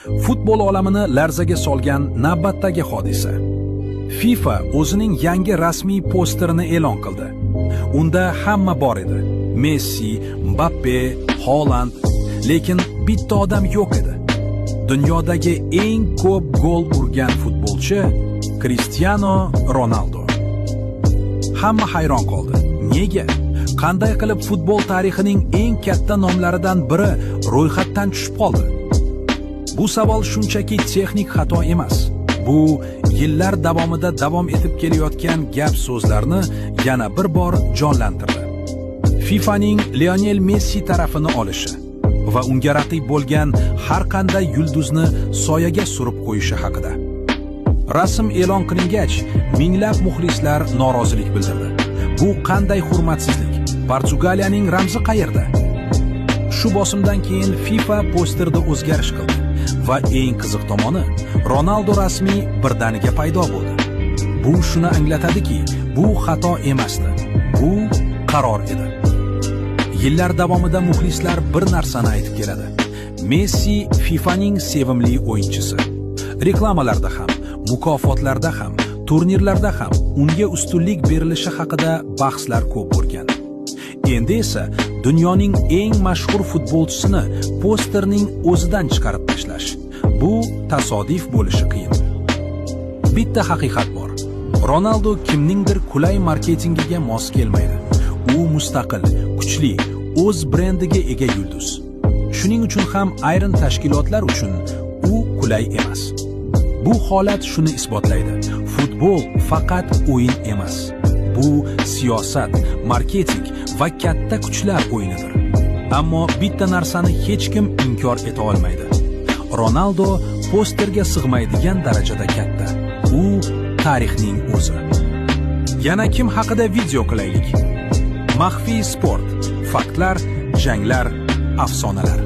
Futbol olamini larzaga solgan navbatdagi hodisa. FIFA o'zining yangi rasmiy posterini e'lon qildi. Unda hamma bor edi: Messi, Mbappe, Holand, lekin bitta odam yo'q edi. Dunyodagi eng ko'p gol urgan futbolchi Cristiano Ronaldo. Hamma hayron qoldi. Nega? Qanday qilib futbol tarixining eng katta nomlaridan biri ro'yxatdan tushib qoldi? Bu savol shunchaki texnik xato emas. Bu yillar davomida davom etib kelayotgan gap so'zlarni yana bir bor jonlantirdi. FIFAning Lionel Messi tarafini olishi va unga raqib bo'lgan har qanday yulduzni soyaga surib qo'yishi haqida. Rasm e'lon qilingach, minglab muxlislar norozilik bildirdi. Bu qanday hurmatsizlik? Portugaliyaning ramzi qayerda? Shu bosimdan keyin FIFA posterda o'zgarish qildi va eng qiziq tomoni, Ronaldo rasmi birdaniga paydo bo'ldi. Bu shuni anglatadiki, bu xato emasdi. Bu qaror edi. Yillar davomida muxlislar bir narsani aytib keladi: Messi FIFAning sevimli o'yinchisi. Reklamalarda ham, mukofotlarda ham, turnirlarda ham unga ustunlik berilishi haqida bahslar ko'p bo'lgan. Endi esa dunyoning eng mashhur futbolchisini posterning o'zidan chiqarib tashlash, bu tasodif bo'lishi qiyin. Bitta haqiqat bor. Ronaldo kimningdir qulay marketingiga mos kelmaydi. U mustaqil, kuchli, o'z brendiga ega yulduz. Shuning uchun ham ayrim tashkilotlar uchun u qulay emas. Bu holat shuni isbotlaydi: futbol faqat o'yin emas. Bu siyosat, marketing va katta kuchlar o'yinidir. Ammo bitta narsani hech kim inkor eta olmaydi: Ronaldo posterga sig'maydigan darajada katta. U tarixning o'zi. Yana kim haqida video qilaylik? Maxfiy sport. Faktlar, janglar, afsonalar.